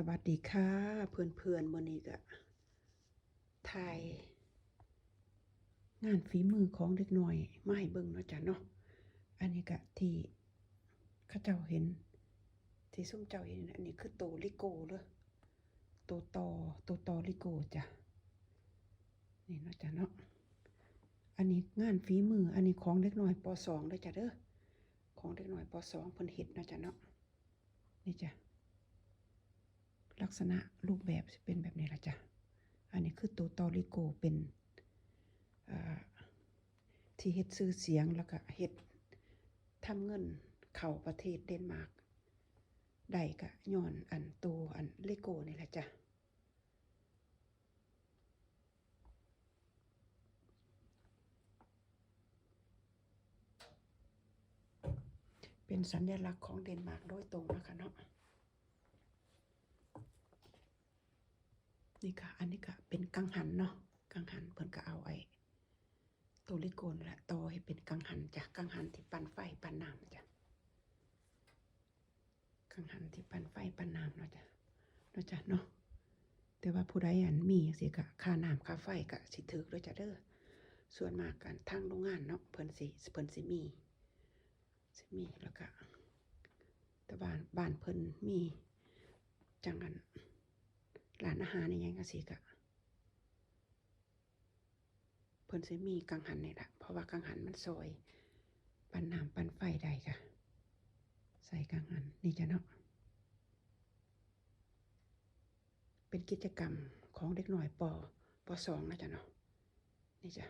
ສະຫວັດດີຄ່ະເພື່ອນໆ ມື້ນີ້ກະຖ່າຍງານຝີມືຂອງເດັກນ້ອຍມາໃຫ້ເບິ່ງເນາະຈ້ະເນາະ. ອັນນີ້ກະທີ່ເຂົາເຈົ້າເຫັນ ທີ່ຊຸມເຈົ້າເຫັນ ອັນນີ້ຄືໂຕເລໂກ້ເດີ ໂຕຕໍ່ ໂຕຕໍ່ເລໂກ້ຈ້ະ ນີ້ເນາະຈ້ະເນາະ. ອັນນີ້ງານຝີມື ອັນນີ້ຂອງເດັກນ້ອຍ ປໍສອງ ເດີຈ້ະເດີ ຂອງເດັກນ້ອຍ ປໍສອງ ເພິ່ນເຮັດເນາະຈ້ະເນາະ. ນີ້ຈ້ະ ລັກສະນະຮູບແບບຊິເປັນແບບນີ້ລະຈ້ະ. ອັນນີ້ຄືໂຕຕໍ່ເລໂກ້ ເປັນ ເອີ ທີ່ເຮັດຊື່ສຽງ ແລ້ວກະເຮັດ ທຳເງິນເຂົ້າປະເທດເດນມາກໄດ້ ກະຍ້ອນອັນໂຕອັນເລໂກ້ນີ້ລະຈ້ະ. ເປັນສັນຍະລັກຂອງເດນມາກໂດຍຕົງເນາະຄ່ະເນາະ. ນີ້ກະ ອັນນີ້ກະເປັນກັງຫັນເນາະ ກັງຫັນ ເພິ່ນກະເອົາໄອ້ໂຕເລໂກ້ນີ້ລະຕໍ່ເຮັດເປັນກັງຫັນຈ້ະ ກັງຫັນທີ່ປັ່ນໄຟປັ່ນນ້ຳຈ້ະ. ກັງຫັນທີ່ປັ່ນໄຟປັ່ນນ້ຳເນາະຈ້ະ ເນາະຈ້ະເນາະ. ແຕ່ວ່າຜູ້ໃດອັນມີຈັ່ງຊີ້ກະ ຄ່ານ້ຳຄ່າໄຟກະຊິຖືກເດີຈ້ະເດີ. ສ່ວນມາກອັນທາງໂຮງງານເນາະ ເພິ່ນຊິ ເພິ່ນຊິມີ ຊິມີ ແລ້ວກະ ແຕ່ບ້ານ ບ້ານເພິ່ນມີຈັ່ງອັນ ຮ້ານອາຫານອີ່ຫຍັງຈັ່ງຊີ້ກະ ເພິ່ນຊິມີກັງຫັນນີ້ລະ ເພາະວ່າກັງຫັນມັນຊ່ອຍປັ່ນນ້ຳປັ່ນໄຟໄດ້ກະ ໃສ່ກັງຫັນນີ້ຈ້ະເນາະ. ເປັນກິດຈະກຳຂອງເດັກນ້ອຍ ປໍ ປໍສອງ ນະຈ້ະເນາະ. ນີ້ຈ້ະ